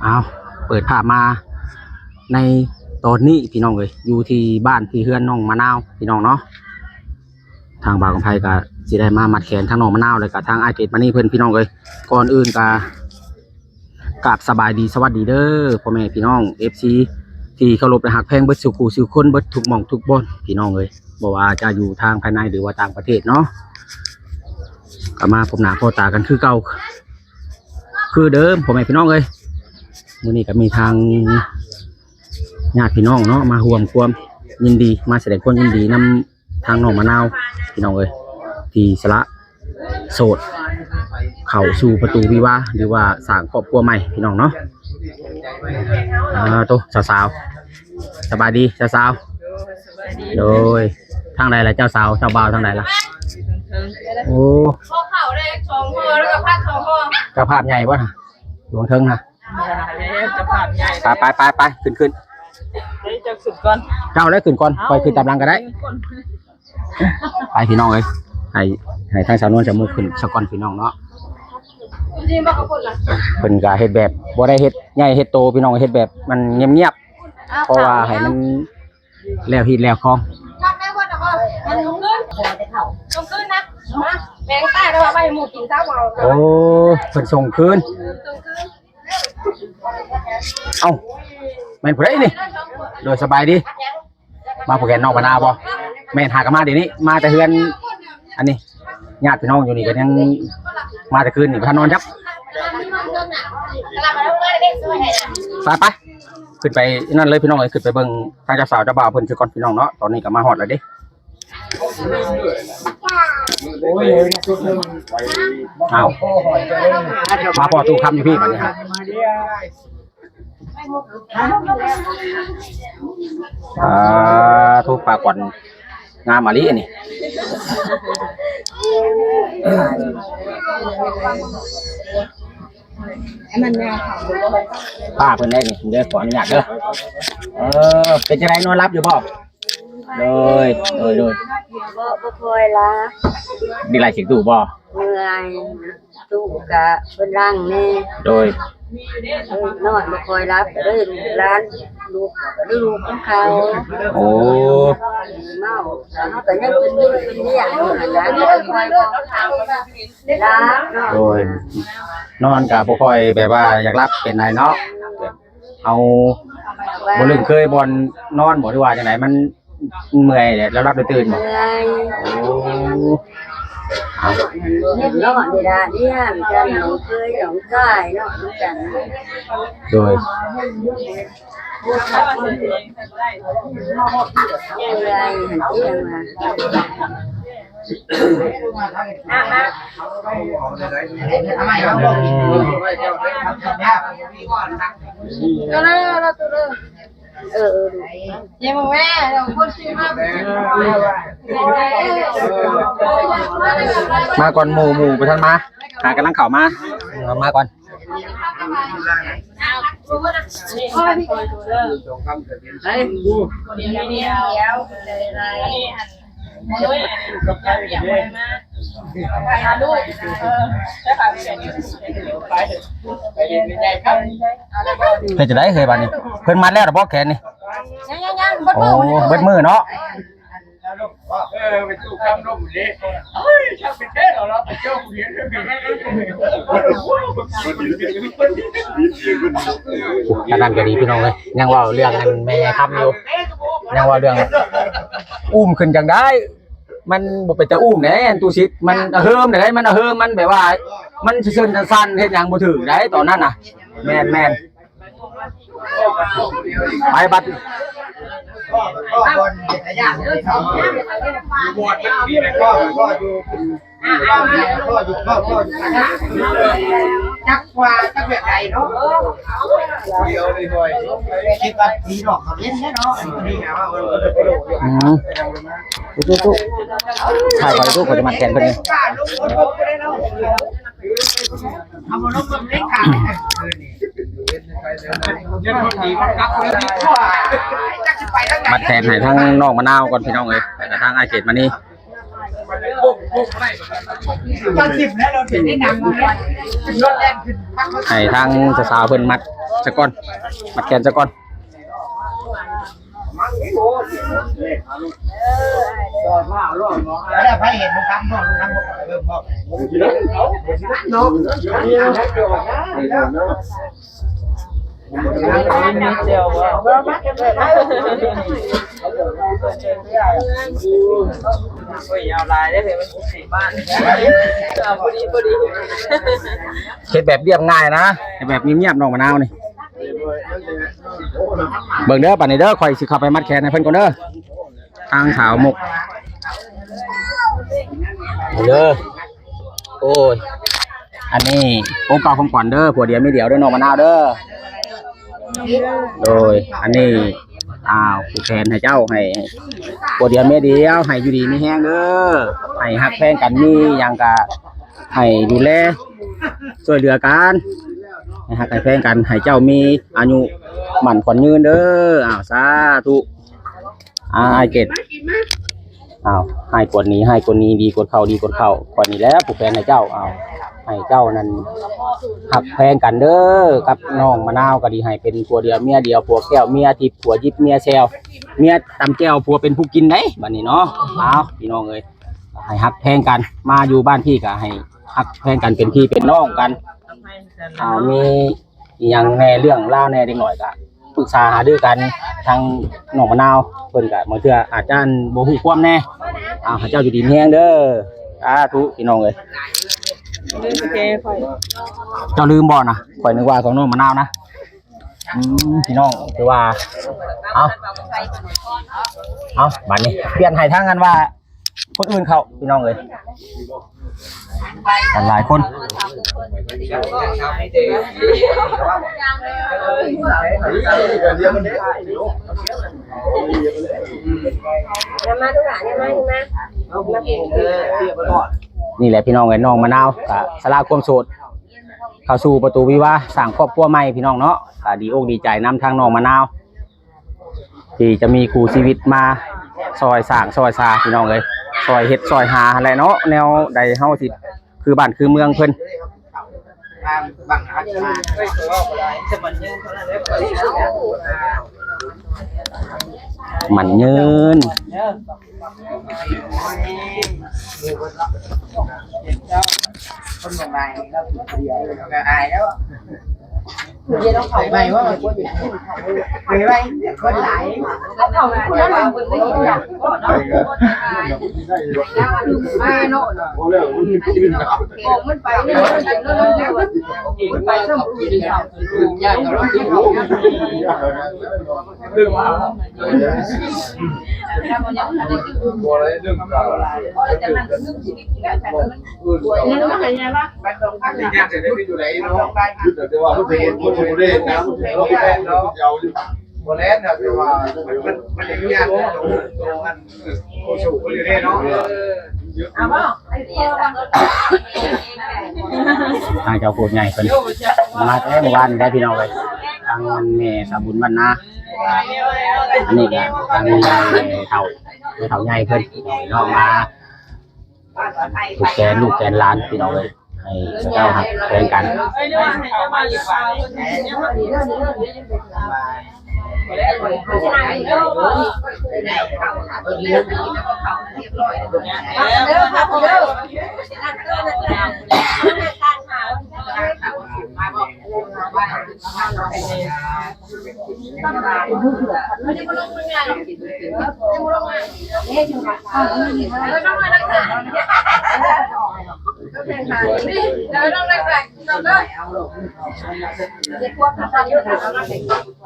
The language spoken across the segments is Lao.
ອ້າວ ເປີດພາບມາໃນຕອນນີ້ພີ່ນ້ອງເອີຍ ຢູ່ທີ່ບ້ານທີ່ເຮືອນນ້ອງມະນາວພີ່ນ້ອງເນາະ. ທາງບ່າວກຳໄພກໍຊິໄດ້ມາມັດແຂນທາງນ້ອງມະນາວ ແລ້ວກໍທາງອ້າຍເກດມະນີເພິ່ນພີ່ນ້ອງເອີຍ. ກ່ອນອື່ນກໍກາບສະບາຍດີສະຫວັດດີເດີ ພໍ່ແມ່ພີ່ນ້ອງເອັຟຊີທີ່ເຄົາລົບ ແລະ ຮັກແພງເບິດສູ່ຄູ່ສູ່ຄົນ ເບິດທຸກໝ່ອງທຸກບ່ອນພີ່ນ້ອງເອີຍ. ບໍ່ວ່າຈະຢູ່ທາງພາຍໃນ ຫຼືວ່າຕ່າງປະເທດເນາະ ກໍມາພົບໜ້າພົບຕາກັນຄືເກົ່າຄືເດີມ ພໍ່ແມ່ພີ່ນ້ອງເອີຍ. ມື້ນີ້ກໍມີທາງຍາດພີ່ນ້ອງເນາະ ມາຮ່ວມຄວາມຍິນດີ ມາສະແດງຄວາມຍິນດີນຳທາງນ້ອງມະນາວພີ່ນ້ອງເອີຍ ທີ່ສະຫຼະໂສດເຂົ້າສູ່ປະຕູວິວາ ຫຼືວ່າສ້າງຄອບຄົວໃໝ່ພີ່ນ້ອງເນາະ. ອ່າ ໂຕ ສາວໆ ສະບາຍດີສາວໆ. ໂດຍ ທາງໃດລະເຈົ້າສາວ ເຈົ້າບ່າວທາງໃດລະ? ໂອ້ ເຂົ້າໄດ້ສອງຫໍ່ ແລ້ວກໍຜັກສອງຫໍ່. ເຈົ້າພາບໃຫຍ່ບໍ່ນະ ຢູ່ເທິງນະ? ເຈົ້າພາບໃຫຍ່ ໄປໆໆໆ ຂຶ້ນໆ ເຈົ້າຂຶ້ນກ່ອນ ເຈົ້າແຫຼະຂຶ້ນກ່ອນ ຂ້ອຍຂຶ້ນຕາມຫຼັງກໍໄດ້. ໄປພີ່ນ້ອງເອີຍ ໃຫ້ ໃຫ້ທາງສາວນວນສາວມຸກຂຶ້ນສາກ່ອນພີ່ນ້ອງເນາະ. ເພິ່ນກໍເຮັດແບບບໍ່ໄດ້ເຮັດໃຫຍ່ເຮັດໂຕພີ່ນ້ອງ ເຮັດແບບມັນງຽບໆ ເພາະວ່າໃຫ້ມັນແລ້ວຮີດແລ້ວຄອງ. ໂອ້ ເພິ່ນສົ່ງຄືນ. ເອົ້າ ແມ່ນຜູ້ໃດນີ້? ໂດຍ ສະບາຍດີ. ມາຜູກແຂນນ້ອງມະນາວບໍ່? ແມ່ນ ຫາກໍມາດຽວນີ້ ມາແຕ່ເຮືອນ ອັນນີ້ ຍາດພີ່ນ້ອງຢູ່ນີ້ກໍຍັງມາແຕ່ຄືນນີ້ ບໍ່ທັນນອນຈັກ. ໄປໆ ຂຶ້ນໄປນັ້ນເລີຍພີ່ນ້ອງເອີຍ ຂຶ້ນໄປເບິ່ງທາງເຈົ້າສາວເຈົ້າບ່າວເພິ່ນຊະກ່ອນພີ່ນ້ອງເນາະ. ຕອນນີ້ກໍມາຮອດແລ້ວເດ້. ອ້າວ ມາພໍ້ຕູ້ຄຳຢູ່ພີ້ບາດນີ້ຮະ. ອ່າ ໂທ້ ປາກວັນງາມອີ່ຫຼີອັນນີ້. ປ້າເພິ່ນໄດ້ນີ້ເດີ ຂໍອະນຸຍາດເດີ. ເອີ ເປັນຈັ່ງໃດ ນອນຫຼັບຢູ່ບໍ່? ໂດຍ ໂດຍ ໂດຍ. ບໍ່ ບໍ່ຄ່ອຍຫຼັບ. ມີຫຼາຍສຽງຕູ້ບໍ່? ເມື່ອຍ ຕູ້ກະເພິ່ນຫຼັງແດ່. ໂດຍ ເອີ ນອນບໍ່ຄ່ອຍຫຼັບ ກໍເລີຍລູກຫຼານ ລູກ ກໍເລີຍລູກນຳເຂົາ. ໂອ້ ເມົາ ເຮົາກໍຍັງເປັນວຽກ ເປັນວຽກຢູ່ຫັ້ນນະ ກໍບໍ່ຄ່ອຍບອກເຂົາຫຼັບເນາະ. ໂດຍ ນອນກໍບໍ່ຄ່ອຍແບບວ່າຢາກຫຼັບປານໃດເນາະ ແບບເຮົາບໍ່ລຶ້ງເຄີຍບ່ອນນອນບໍ່ ຫຼືວ່າຈັ່ງໃດ ມັນ ເມື່ອຍແຫຼະ ລາວຫຼັບໄດ້ຕື່ນບໍ່? ເມື່ອຍ. ໂອ້ ເອົາ ເນາະ ນີ້ລະ ເລື່ອງກັນ ນ້ອງເຄີຍນ້ອງຊາຍເນາະ ນຳກັນ. ໂດຍ ເມື່ອຍ ເມື່ອຍ. ເອີ ເອີ ເອີ ເອີ ເອີ ເອີ ເອີ ມາກ່ອນໝູ່ ໝູ່ບໍ່ທັນມາ ຫາກຳລັງເຂົ້າມາ ມາກ່ອນ. ເຮັດຈັ່ງໃດເຮີຍບາດນີ້? ເພິ່ນມັດແລ້ວບໍ່ແຂນນີ້? ຍັງໆໆ ເບິດມື້ ໂອ້ ເບິດມື້ເນາະ. ອັນນັ້ນກໍດີພີ່ນ້ອງເອີຍ ຍັງເວົ້າເລື່ອງອັນແມ່ໃຫຍ່ຄຳຢູ່ ຍັງເວົ້າເລື່ອງ ອຸ້ມຂຶ້ນຈັ່ງໃດ ມັນບໍ່ເປັນຕາອຸ້ມແດ່ ອັນຕູ້ຊິດ ມັນອະເຫີມໃດ ມັນອະເຫີມ ມັນແບບວ່າ ມັນສັ່ນໆ ເຮັດຫຍັງບໍ່ຖືກໃດຕອນນັ້ນນະ. ແມ່ນໆ ໄປບັດ ຈັກວ່າຈັກແບບໃດເນາະ ຄິດວ່າຜີນອກເຂົາເຫັນແດ່ເນາະ. ອືມ ຕູ້ໆ ຖ່າຍໄວ້ຕູ້ ຂ້ອຍຈະມັດແຂນເພິ່ນ. ມັດແຂນໃຫ້ທັງນ້ອງມະນາວກ່ອນພີ່ນ້ອງເອີຍ ແລ້ວກໍທາງອ້າຍເກດມະນີ. ໃຫ້ທາງສາວໆເພິ່ນມັດສະກ່ອນ ມັດແຂນສະກ່ອນ. ເຮັດແບບລຽບງ່າຍນະ ເຮັດແບບງຽບໆ ນ້ອງມະນາວນີ້. ເບິ່ງເດີ ບາດນີ້ເດີ ຂ້ອຍຊິເຂົ້າໄປມັດແຂນໃຫ້ເພິ່ນກ່ອນເດີ ທາງສາວມຸກເດີ. ໂອ້ຍ ອັນນີ້ຂອງເກົ່າຂອງຂວັນເດີ ຜົວດຽວເມຍດຽວເດີ ນ້ອງມະນາວເດີ. ໂດຍ ອັນນີ້ ອ້າວ ຜູກແຂນໃຫ້ເຈົ້າ ໃຫ້ຜົວດຽວເມຍດຽວ ໃຫ້ຢູ່ດີມີແຮງເດີ ໃຫ້ຮັກແພງກັນ ມີຫຍັງກະໃຫ້ດູແລ ຊ່ວຍເຫຼືອກັນ ໃຫ້ຮັກໃຫ້ແພງກັນ ໃຫ້ເຈົ້າມີອາຍຸໝັ້ນຂວັນຍືນເດີ. ອ້າວ ສາທຸ. ອ້າຍເກດ ອ້າວ ຮ້າຍກວ່ານີ້ ຮ້າຍກວ່ານີ້ ດີກວ່າເກົ່າ ດີກວ່າເກົ່າ ຂ້ອຍນີ້ແຫຼະຜູ້ແປນໃຫ້ເຈົ້າ. ອ້າວ ໃຫ້ເຈົ້ານັ້ນຮັກແພງກັນເດີ ກັບນ້ອງມະນາວກໍດີ ໃຫ້ເປັນຜົວດຽວເມຍດຽວ ຜົວແກ້ວເມຍທິບ ຜົວຢິບເມຍແຊວ ເມຍຕຳແຈ່ວ ຜົວເປັນຜູ້ກິນໄດ໋ ບັດນີ້ເນາະ. ອ້າວ ພີ່ນ້ອງເອີຍ ໃຫ້ຮັກແພງກັນ ມາຢູ່ບ້ານພີ່ກໍໃຫ້ຮັກແພງກັນ ເປັນພີ່ເປັນນ້ອງກັນ. ອ້າວ ມີ ອີ່ຫຍັງແດ່ ເລື່ອງລາວແດ່ ເດັກນ້ອຍກະປຶກສາຫາລືກັນ ທາງນ້ອງມະນາວເພິ່ນກະບາງເທື່ອອາດຈະບໍ່ຮູ້ຄວາມແດ່. ອ້າວ ໃຫ້ເຈົ້າຢູ່ດີມີແຮງເດີ ສາທຸ ພີ່ນ້ອງເອີຍ. ເຈົ້າລືມບໍ່ນະ? ຂ້ອຍນຶກວ່າຂອງນ້ອງມະນາວນະ. ອືມ ພີ່ນ້ອງ ຄືວ່າ ເອົາ ເອົາ ບາດນີ້ປ່ຽນໃຫ້ທາງອັນວ່າ ຄົນອື່ນເຂົ້າ ພີ່ນ້ອງເອີຍ ກັນຫຼາຍຄົນ. ນີ້ແຫຼະພີ່ນ້ອງເອີຍ ນ້ອງມະນາວກະສະຫຼະຄວາມໂສດ ເຂົ້າສູ່ປະຕູວິວາ ສ້າງຄອບຄົວໃໝ່ ພີ່ນ້ອງເນາະ. ກະດີອົກດີໃຈນຳທາງນ້ອງມະນາວ ທີ່ຈະມີຄູ່ຊີວິດມາຊ່ອຍສ້າງຊ່ອຍສາ ພີ່ນ້ອງເອີຍ ຊ່ອຍເຮັດຊ່ອຍຫາຫັ້ນແຫຼະເນາະ. ແນວໃດເຮົາຊິຄືບ້ານຄືເມືອງເພິ່ນ ໝັ້ນຍືນ. ຄົນບໍ່ມາເຫັນລາວຜູ້ດຽວລາວກໍອາຍແລ້ວ. ເດາະເຂົ້າໄປວ່າມັນບໍ່ໄດ້ກິນເຂົ້າເລີຍ ໄປໄວ້ຄົນຫຼາຍ ເອົາເຂົ້າມາຄົນລະເບິ່ງໄດ້ເຫັນດອກເນາະ ມາເນາະ ບອກມັນໄປເນາະ ມັນໄປຊະ ທາງເຈົ້າໂຄດໃຫຍ່ເພິ່ນມາແຕ່ມື້ວານນີ້ໄດ໋ ພີ່ນ້ອງເອີຍ ທາງແມ່ສາວບຸນບ້ານນາ. ອັນນີ້ກະທາງແມ່ເຖົ້າ ແມ່ເຖົ້າໃຫຍ່ເພິ່ນເນາະ ມາຜູກແຂນລູກແຂນຫຼານ ພີ່ນ້ອງເອີຍ ໃຫ້ເຂົາເຈົ້າຮັກແພງກັນ.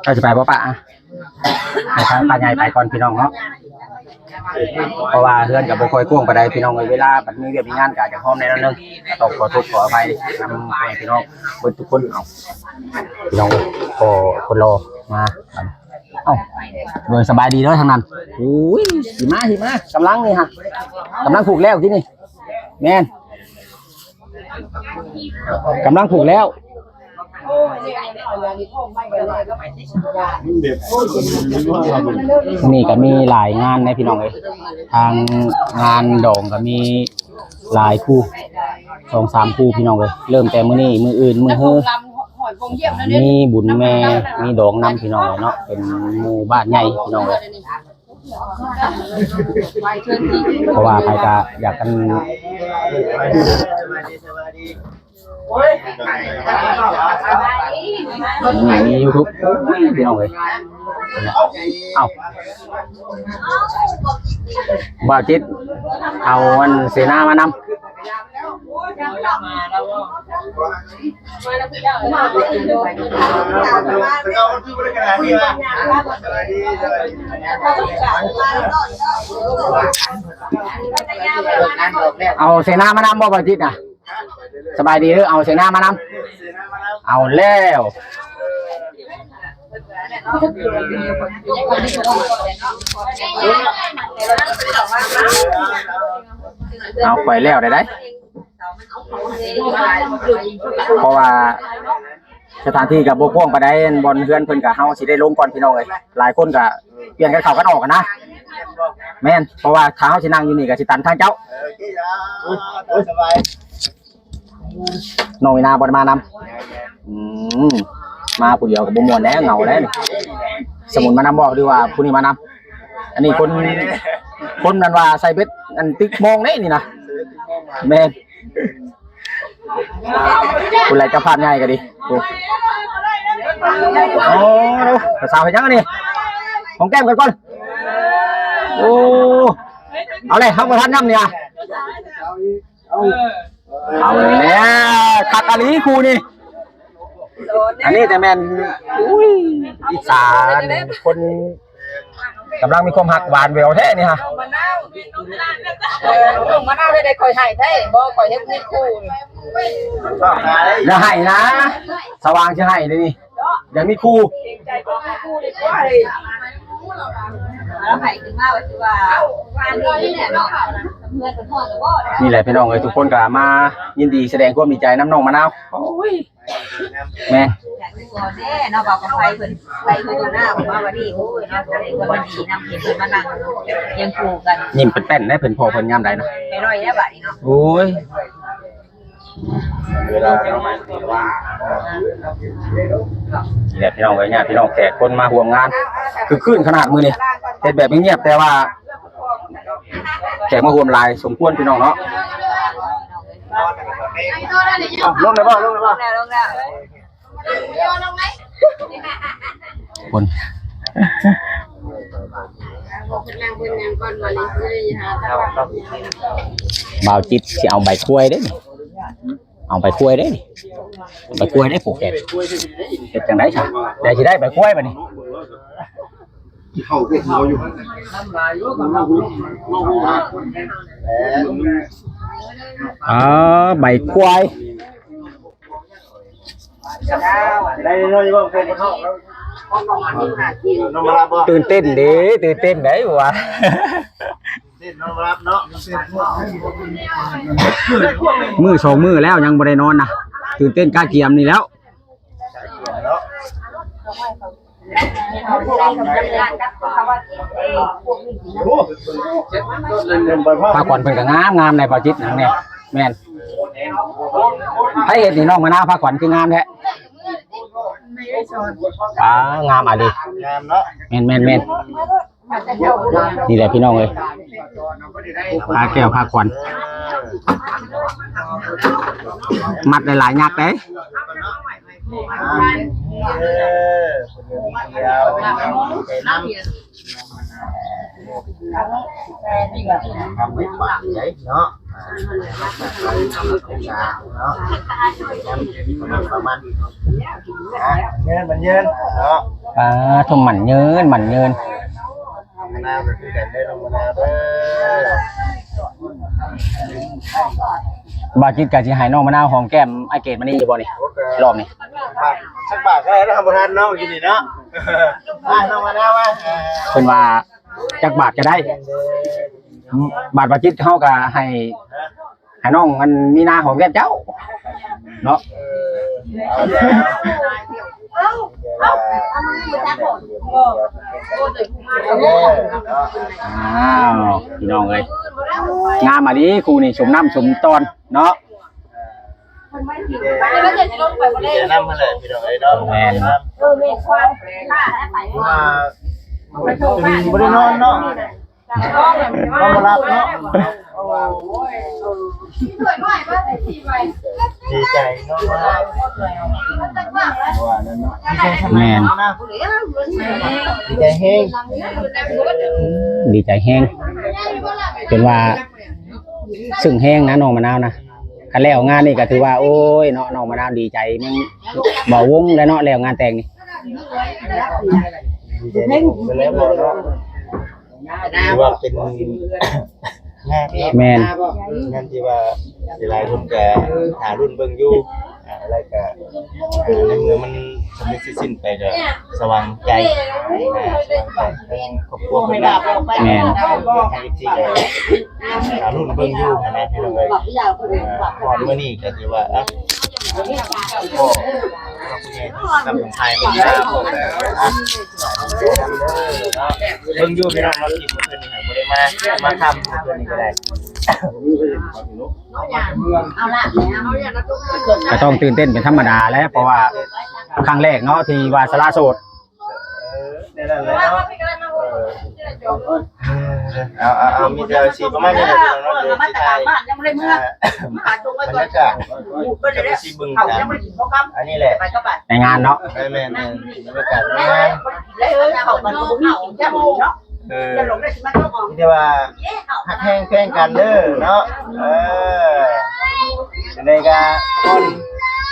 ເຈົ້າຊິໄປບໍ່ປະ? ໃຫ້ທາງປ້າໃຫຍ່ໄປກ່ອນພີ່ນ້ອງເນາະ ເພາະວ່າເຮືອນກໍບໍ່ຄ່ອຍກວ້າງປານໃດພີ່ນ້ອງເອີຍ ເວລາບັດມີວຽກມີງານກໍອາດຈະຮ້ອນແດ່ໜ້ອຍໜຶ່ງ ຕ້ອງຂໍໂທດຂໍອະໄພນຳພໍ່ແມ່ພີ່ນ້ອງເບິດທຸກຄົນ. ເອົາ ພີ່ນ້ອງເອີຍ ພໍ່ຄົນຫຼໍ່ມາ. ເອົ້າ ໂດຍສະບາຍດີເດີທາງນັ້ນ. ໂອ້ຍ ຫິມະ ຫິມະ ກຳລັງນີ້ຮະ ກຳລັງຜູກແລ້ວທີ່ນີ້ ແມ່ນ ກຳລັງຜູກແລ້ວ. ນີ້ກໍມີຫຼາຍງານເດ້ພີ່ນ້ອງເອີຍ ທາງງານດອງກໍມີ ຫຼາຍຄູ່ ສອງສາມຄູ່ພີ່ນ້ອງເອີຍ. ເລີ່ມແຕ່ມື້ນີ້ ມື້ອື່ນ ມື້ຮື ມີບຸນແມ່ ມີດອງນຳພີ່ນ້ອງເອີຍເນາະ, ເປັນໝູ່ບ້ານໃຫຍ່ພີ່ນ້ອງເອີຍ. ເພາະວ່າໃຜກະຢາກກັນ ມີຢູທູບພີ່ນ້ອງເອີຍ. ເອົ້າ ບ່າວຈິດ ເອົາອັນເສນາມານຳ. ເອົາເສນາມານຳບໍ່ ບ່າວຈິດນະ? ສະບາຍດີເດີ ເອົາເສນາມານຳ. ເອົາແລ້ວ ເອົາ ຂ້ອຍແລ້ວໄດ້ ເພາະວ່າສະຖານທີ່ກໍບໍ່ກວ້າງປານໃດ, ບ່ອນເຮືອນເພິ່ນກໍ ເຮົາຊິໄດ້ລົງກ່ອນພີ່ນ້ອງເອີຍ. ຫຼາຍຄົນກໍປ່ຽນກັນເຂົ້າກັນອອກນະ. ແມ່ນ ເພາະວ່າຖ້າເຮົາຊິນັ່ງຢູ່ນີ້ກໍຊິຕັນທາງເຈົ້າ. ໂອ້ຍ ໂອ້ຍ ສະບາຍ. ນ້ອງມີນາບໍ່ໄດ້ມານຳ? ອືມ ມາຜູ້ດຽວກໍບໍ່ມ່ວນແລ້ວ ເຫງົາແລ້ວນີ້. ສະໝຸນມານຳບໍ່ ຫຼືວ່າຜູ້ນີ້ມານຳ? ອັນນີ້ຄົນ ຄົນນັ້ນວ່າໃສ່ເບັດ ອັນ ຕິກມອງເດ້ນີ້ນະ. ແມ່ນ ຜູ້ໃດເຈົ້າພາບໃຫຍ່ກໍດີ. ໂອ້ ໂອ້ ສາວເຮັດຫຍັງອັນນີ້? ຫອມແກ້ມກັນກ່ອນ. ໂອ້ ເອົາເລີຍ ເຮົາບໍ່ທັນນຳນີ້ອະ. ເອົາແລ້ວ ຄັກອີ່ຫຼີຄູ່ນີ້. ອັນນີ້ແຕ່ແມ່ນ ອຸ້ຍ ອິດສາ ຄົນກຳລັງມີຄວາມຮັກຫວານແຫວວແທ້ນີ້ຮະ. ເອີ ນ້ອງມະນາວໄດ້ຂ້ອຍໃຫ້ແທ້ບໍ່? ຂ້ອຍເຮັດມີຄູ່. ຢ່າໃຫ້ນະ ສະຫວ່າງຊິໃຫ້ເດນີ້. ຢ່າມີຄູ່ ນີ້ແຫຼະພີ່ນ້ອງເອີຍ ທຸກຄົນກໍມາຍິນດີສະແດງຄວາມດີໃຈນຳນ້ອງມະນາວ. ໂອ້ຍ ແມ່ນ ຢາກໄປກ່ອນແດ່ເນາະ ວ່າກັບໄປເພິ່ນ ໄປເພິ່ນໜ້າ ເພິ່ນວ່າວ່ານີ້ ໂອ້ຍເນາະ ຈະໄດ້ຄວາມດີນຳ ເຫັນເພິ່ນມານັ່ງຮຽງຄູ່ກັນ ຍິ້ມແປ້ນໆ ເດ້ ເພິ່ນພໍ້ເພິ່ນຍາມໃດນະ. ໄປລອຍແລ້ວບາດນີ້ເນາະ ໂອ້ຍ. ນີ້ແຫຼະພີ່ນ້ອງເອີຍ ຍາດພີ່ນ້ອງແຂກຄົນມາຮ່ວມງານ ຄຶກຄື້ນຂະໜາດມື້ນີ້. ເຮັດແບບງຽບໆ ແຕ່ວ່າແຂກມາຮ່ວມຫຼາຍສົມຄວນພີ່ນ້ອງເນາະ. ເອົ້າ ລົງແລ້ວບໍ່? ລົງແລ້ວບໍ່? ຄົນ ບ່າວຈິດຊິເອົາໃບກ້ວຍເດ້ນີ້ ເອົາໃບກ້ວຍເດ້ນີ້ ໃບກ້ວຍເດ້ ຜູກແຂນ. ເຮັດຈັ່ງໃດຊະ ໄດ້ຊິໄດ້ໃບກ້ວຍບາດນີ້. ອໍ ໃບກ້ວຍ. ຕື່ນເຕັ້ນເດ້ ຕື່ນເຕັ້ນໄດ໋ວ່າ ມື້ສອງມື້ແລ້ວຍັງບໍ່ໄດ້ນອນນະ ຕື່ນເຕັ້ນກະກຽມນີ້ແລ້ວ. ຜ້າຂວັນເພິ່ນກໍງາມໆ ໃນບ່າວຈິດນະ. ແມ່ນ ໃຜເຮັດນີ້ ນ້ອງມະນາວ ຜ້າຂວັນຄືງາມແທ້. ອ່າ ງາມອີ່ຫຼີ ງາມເນາະ. ແມ່ນໆໆ ນີ້ແຫຼະພີ່ນ້ອງເອີຍ ຜ້າແກ້ວຜ້າຂວັນ ມັດຫຼາຍໆ ຍັກເດ້. ປະມານ ອ່າ ເງິນມັນເງິນເນາະ ປາໂທ ມັນເງິນ ມັນເງິນ. ນ້ອງມະນາວກໍຄືກັນເດີ ນ້ອງມະນາວເດີ. ບ່າວຈິດກໍຊິໃຫ້ນ້ອງມະນາວຫອມແກ້ມອ້າຍເກດມານີ້ຢູ່ບໍ່ນີ້ ໂອ້ ກໍ ລອບນີ້ ບາດ ສັກບາດກໍໄດ້ເນາະ ບໍ່ທັນເນາະ ຢູ່ນີ້ເນາະ. ມາ ນ້ອງມະນາວມາ. ເພິ່ນວ່າຈັກບາດກໍໄດ້ ບາດບ່າວຈິດເຮົາກໍໃຫ້ ໃຫ້ນ້ອງອັນມີນາຫອມແກ້ມເຈົ້າເນາະ. ອ້າວ ພີ່ນ້ອງເອີຍ ງາມອີ່ຫຼີຄູ່ນີ້ ສົມນ້ຳສົມຕອນເນາະ. ແນະນຳຫັ້ນແຫຼະພີ່ນ້ອງເອີຍເນາະ. ແມ່ນ ວ່າບໍ່ໄດ້ນອນເນາະ ນອນບໍ່ຫຼັບເນາະ. ດີໃຈເນາະ ວ່ານັ້ນເນາະ. ດີໃຈແຮງ ດີໃຈແຮງ ຈົນວ່າ ຊຶ່ງແຮງນະນ້ອງມະນາວນະ. ຄັນແລ້ວງານນີ້ກໍຖືວ່າ ໂອ້ຍເນາະ ນ້ອງມະນາວດີໃຈແຮງ ບໍ່ວົງແລ້ວເນາະ ແລ້ວງານແຕ່ງນີ້. ຖືວ່າເປັນງານ ແມ່ນ ງານທີ່ວ່າຫຼາຍໆຄົນກໍຖ້າລຸ້ນເບິ່ງຢູ່. ອ່າ ແລ້ວກະ ອ່າ ໃນເມື່ອມັນສຳເລັດເສັດສິ້ນໄປກະສະຫວ່າງໃຈ ອ່າ ສະຫວ່າງໃຈຂອງຄອບຄົວເພິ່ນນະ. ແມ່ນ ເອັຟຊີກະຖ້າລຸ້ນເບິ່ງຢູ່ຫັ້ນນະພີ່ນ້ອງເອີຍ. ອ່າ ຮອດມື້ນີ້ກະຖືວ່າ ອ່ະ ພໍ່ ນຳທາງໄທເພິ່ນນະ ອ່ະ ເບິ່ງຢູ່ພີ່ນ້ອງເນາະ. ທີ່ເພິ່ນນີ້ບໍ່ໄດ້ມາ ມາທຳເພິ່ນນີ້ກໍໄດ້ ກໍຕ້ອງຕື່ນເຕັ້ນເປັນທຳມະດາແຫຼະ ເພາະວ່າຄັ້ງແລກເນາະ ທີ່ວ່າສະຫຼະໂສດ. ເອີ ແນວນັ້ນແຫຼະເນາະ. ເອີ ເອົາ ເອົາ ເອົາ ມີແຕ່ຊິປະມານນີ້ແຫຼະເນາະ ເດີນຊິຖ່າຍ ອ່າ ບັນຍາກາດ ຊິເບິ່ງກັນ ອັນນີ້ແຫຼະ ໃນງານເນາະ. ແມ່ນໆໆ ບັນຍາກາດໃນງານ ເອີ ມີແຕ່ວ່າ ຮັກແຮງແພງກັນເດີເນາະ. ເອີ ຈັ່ງໃດກໍກ່ອນ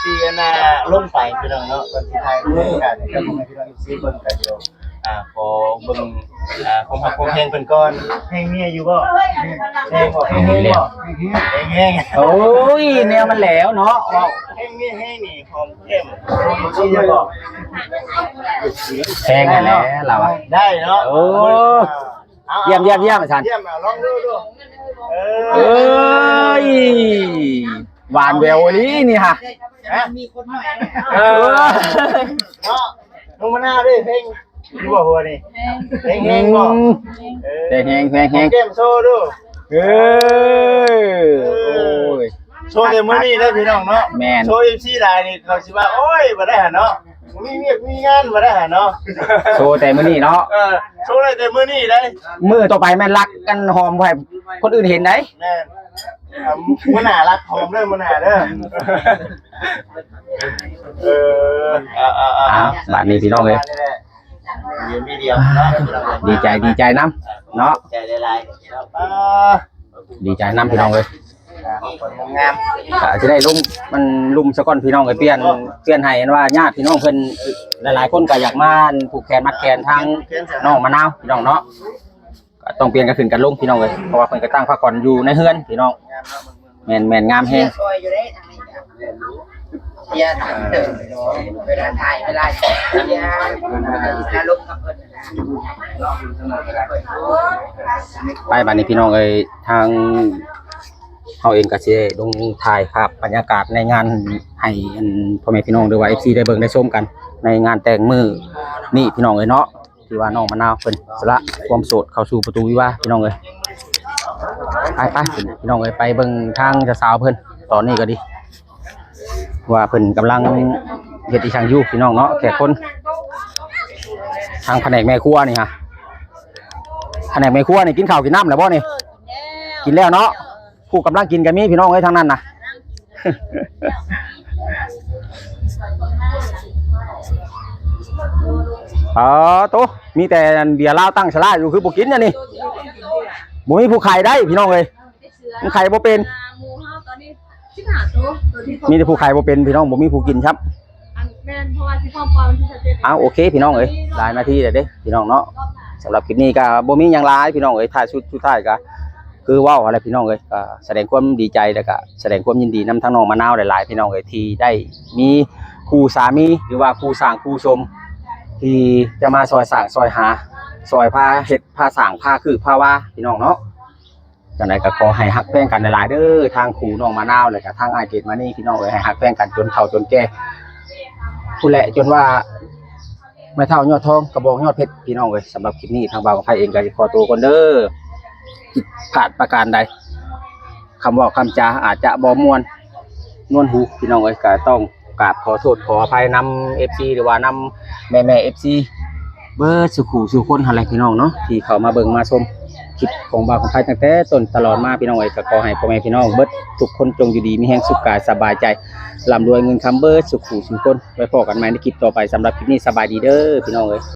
ຊິອັນນ່າລົງໄປພີ່ນ້ອງເນາະ ກ່ອນຊິຖ່າຍຮູບກັນໃຫ້ພີ່ນ້ອງເອັຟຊີເບິ່ງກັນຢູ່. ອ່າ ຂໍເບິ່ງ ອ່າ ຄວາມຮັກຄວາມແພງເພິ່ນກ່ອນ. ແຮງເມຍຢູ່ບໍ່? ແຮງບໍ່? ແຮງບໍ່? ແຮງແຮງ. ໂອ້ຍ ແນວມັນແຫຼວເນາະ ເວົ້າ ແຮງເມຍແຮງນີ້ ຫອມແກ້ມ ແຮງຫັ້ນແຫຼະລາວອະ ໄດ້ເນາະ. ໂອ້ ຢ້ຽມໆໆ ອາຈານ ຢ້ຽມ ລອງດູດູ. ເອີ ເອີຍ ຫວານແຫວວອີ່ຫຼີນີ້ຫະ. ຮະ? ເອີ ເນາະ ນ້ອງມະນາວເດ້ ເພງຢູ່ບໍ່ຫົວນີ້? ເພງແຮງບໍ່? ອືມ ເອີ ແຮງ ແຮງ ແຮງ ແກ້ມໂຊດູ. ເອີ ເອີ ໂອ້ຍ ໂຊແຕ່ມື້ນີ້ເດີພີ່ນ້ອງເນາະ. ແມ່ນ ໂຊເອັຟຊີຫຼາຍນີ້ ເຂົາຊິວ່າ ໂອ້ຍ ບໍ່ໄດ້ຫັ້ນເນາະ ມີວຽກມີງານ ບໍ່ໄດ້ຫັ້ນເນາະ. ໂຊແຕ່ມື້ນີ້ເນາະ. ເອີ ໂຊໄດ້ແຕ່ມື້ນີ້ເດ້ ມື້ຕໍ່ໄປແມ່ນລັກກັນຫອມໃຫ້ຄົນອື່ນເຫັນໄດ໋. ແມ່ນ ອ່າ ມື້ໜ້າລັກຫອມເດີ ມື້ໜ້າເດີ. ເອີ ເອົາ ເອົາ ເອົາ ບາດນີ້ພີ່ນ້ອງເອີຍ ມີດຽວເນາະ ດີໃຈ ດີໃຈນຳເນາະ ໃຈຫຼາຍໆ. ອ່າ ດີໃຈນຳພີ່ນ້ອງເອີຍ ງາມ ກໍຊິໄດ້ລົງ ມັນລຸ່ມສາກ່ອນພີ່ນ້ອງເອີຍ. ປ່ຽນ ປ່ຽນໃຫ້ອັນວ່າຍາດພີ່ນ້ອງເພິ່ນຫຼາຍໆຄົນກໍຢາກມາ ອັນ ຜູກແຂນມັດແຂນທາງນ້ອງມະນາວພີ່ນ້ອງເນາະ. ກໍຕ້ອງປ່ຽນກັນຂຶ້ນກັນລົງພີ່ນ້ອງເອີຍ ເພາະວ່າເພິ່ນກໍຕັ້ງພັກຜ່ອນຢູ່ໃນເຮືອນພີ່ນ້ອງ. ແມ່ນໆ ງາມແຮງ. ໄປບາດນີ້ພີ່ນ້ອງເອີຍ ທາງເຮົາເອງກໍຊິໄດ້ລົງຖ່າຍພາບບັນຍາກາດໃນງານໃຫ້ ອັນ ພໍ່ແມ່ພີ່ນ້ອງ ຫຼືວ່າເອັຟຊີໄດ້ເບິ່ງໄດ້ຊົມກັນໃນງານແຕ່ງມື້ນີ້ພີ່ນ້ອງເອີຍເນາະ. ທີ່ວ່ານ້ອງມະນາວເພິ່ນສະຫຼະຄວາມໂສດເຂົ້າສູ່ປະຕູວິວາພີ່ນ້ອງເອີຍ. ໄປໆ ພີ່ນ້ອງເອີຍ ໄປເບິ່ງທາງເຈົ້າສາວເພິ່ນຕອນນີ້ກໍດີ ວ່າເພິ່ນກຳລັງເຮັດອີ່ຫຍັງຢູ່ພີ່ນ້ອງເນາະ. ແຂກຄົນ ທາງພະແນກແມ່ຄົວນີ້ຫະ ພະແນກແມ່ຄົວນີ້ ກິນເຂົ້າກິນນ້ຳແລ້ວບໍ່ນີ້? ກິນແລ້ວເນາະ. ຜູ້ກຳລັງກິນກໍມີພີ່ນ້ອງເອີຍ ທາງນັ້ນນະ. ອໍ ໂຕ ມີແຕ່ອັນເບຍລາວຕັ້ງສາລາຢູ່ ຄືບໍ່ກິນອັນນີ້. ບໍ່ມີຜູ້ໄຂໄດ້ພີ່ນ້ອງເອີຍ ມັນໄຂບໍ່ເປັນ. ມີແຕ່ຜູ້ໄຂບໍ່ເປັນພີ່ນ້ອງ ບໍ່ມີຜູ້ກິນຊ້ຳ. ອັນ ແມ່ນ ເພາະວ່າຊິພ້ອມປ່ອຍວັນທີຊາວເຈັດ. ເອົາ ໂອເຄພີ່ນ້ອງເອີຍ ຫຼາຍນາທີແລ້ວເດ້ພີ່ນ້ອງເນາະ. ສຳລັບຄລິບນີ້ກໍບໍ່ມີຫຍັງຫຼາຍພີ່ນ້ອງເອີຍ ທ້າຍສຸດ ສຸດທ້າຍກໍຄືເວົ້າຫັ້ນແຫຼະພີ່ນ້ອງເອີຍ. ກໍສະແດງຄວາມດີໃຈ ແລ້ວກໍສະແດງຄວາມຍິນດີນຳທາງນ້ອງມະນາວຫຼາຍໆ ພີ່ນ້ອງເອີຍ ທີ່ໄດ້ມີຄູ່ສາມີ ຫຼືວ່າຄູ່ສ້າງຄູ່ສົມ ທີ່ຈະມາຊ່ອຍສ້າງຊ່ອຍຫາ ຊ່ອຍພາເຮັດພາສ້າງພາຄືພາວາພີ່ນ້ອງເນາະ. ຈັ່ງໃດກໍຂໍໃຫ້ຮັກແພງກັນຫຼາຍໆເດີ ທາງຄູ່ນ້ອງມະນາວ ແລ້ວກໍທາງອ້າຍເກດມານີ ພີ່ນ້ອງເອີຍ ໃຫ້ຮັກແພງກັນຈົນເຖົ້າຈົນແກ່ພຸ້ນແຫຼະ ຈົນວ່າແມ່ເຖົ້າຍອດທອງ ກະບອກຍອດເພັດ ພີ່ນ້ອງເອີຍ. ສຳລັບຄລິບນີ້ ທາງບ່າວກຳໄພເອງກໍຊິຂໍຕົວກ່ອນເດີ. ຜິດພາດປະການໃດ ຄຳເວົ້າຄຳຈາອາດຈະບໍ່ມ່ວນນວນຫູ ພີ່ນ້ອງເອີຍ ກໍຕ້ອງກາບຂໍໂທດຂໍອະໄພນຳເອັຟຊີ ຫຼືວ່ານຳແມ່ໆເອັຟຊີ ເບິດສູ່ຄູ່ສູ່ຄົນຫັ້ນແຫຼະ ພີ່ນ້ອງເນາະ ທີ່ເຂົ້າມາເບິ່ງມາຊົມຄລິບຂອງບ່າວຄຳໄພຕັ້ງແຕ່ຕົ້ນຕະຫຼອດມາ ພີ່ນ້ອງເອີຍ ກໍຂໍໃຫ້ພໍ່ແມ່ພີ່ນ້ອງເບິດທຸກຄົນຈົ່ງຢູ່ດີມີແຮງ ສຸກກາຍສະບາຍໃຈ ລ່ຳລວຍເງິນຄຳເບິດສູ່ຄູ່ສູ່ຄົນ. ໄວ້ພໍ້ກັນໃໝ່ໃນຄລິບຕໍ່ໄປ. ສຳລັບຄລິບນີ້ ສະບາຍດີເດີ ພີ່ນ້ອງເອີຍ.